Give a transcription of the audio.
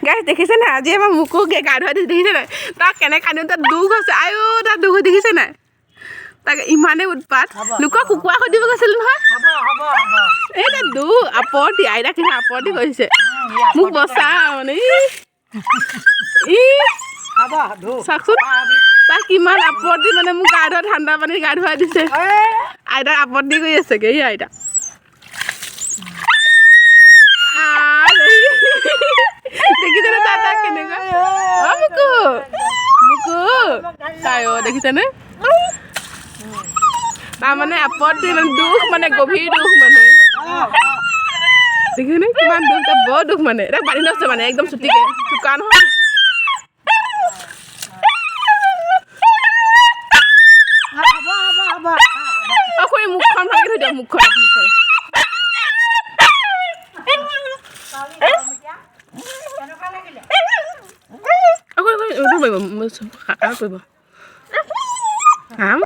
Guys, দেখিছে নাই? আজি আমাৰ মোকো গা ধুৱাই দিছে, দেখিছে নাই? তাক কেনেকৈ কান্দি, তাত দুখ হৈছে। আইঅ, তাৰ দুখ দেখিছে নাই? তাক ইমানেই উৎপাত, লোকৰ কুকুৰা সুধিব গৈছিল নহয়। হ'ব হ'ব হ'ব। এই তাত দুখ, আপত্তি। আইতা কিমান আপত্তি কৰিছে, মোক বচা মানে। ই ই। হ'ব, ধু। চাওকচোন, তাক কিমান আপত্তি, মানে মোক গা ধোৱা, ঠাণ্ডা পানী গা ধুৱাই দিছে। আইতাক আপত্তি কৰি আছেগে। ই আইতা, দেখিছেনে তাত তাক কেনেকুৱা? অ মুকু, মুকু তাই, অ দেখিছেনে? তাৰ মানে আপত্তি, মানে দুখ, মানে গভীৰ দুখ। মানে দেখিছেনে কিমান দুখ তাৰ? বৰ দুখ। মানে তাক বান্ধি থৈছে, মানে একদম চুটিকে, চোকা নহয়। হ'ব হ'ব হ'ব। অ খুৰী, মুখখন ভালকে থৈ দিয়ক, মুখখন, মুখখন। কেনেকুৱা লাগিলে? অ খুৰী, খুৰী, কৰিব, কাণত পৰিব। আম।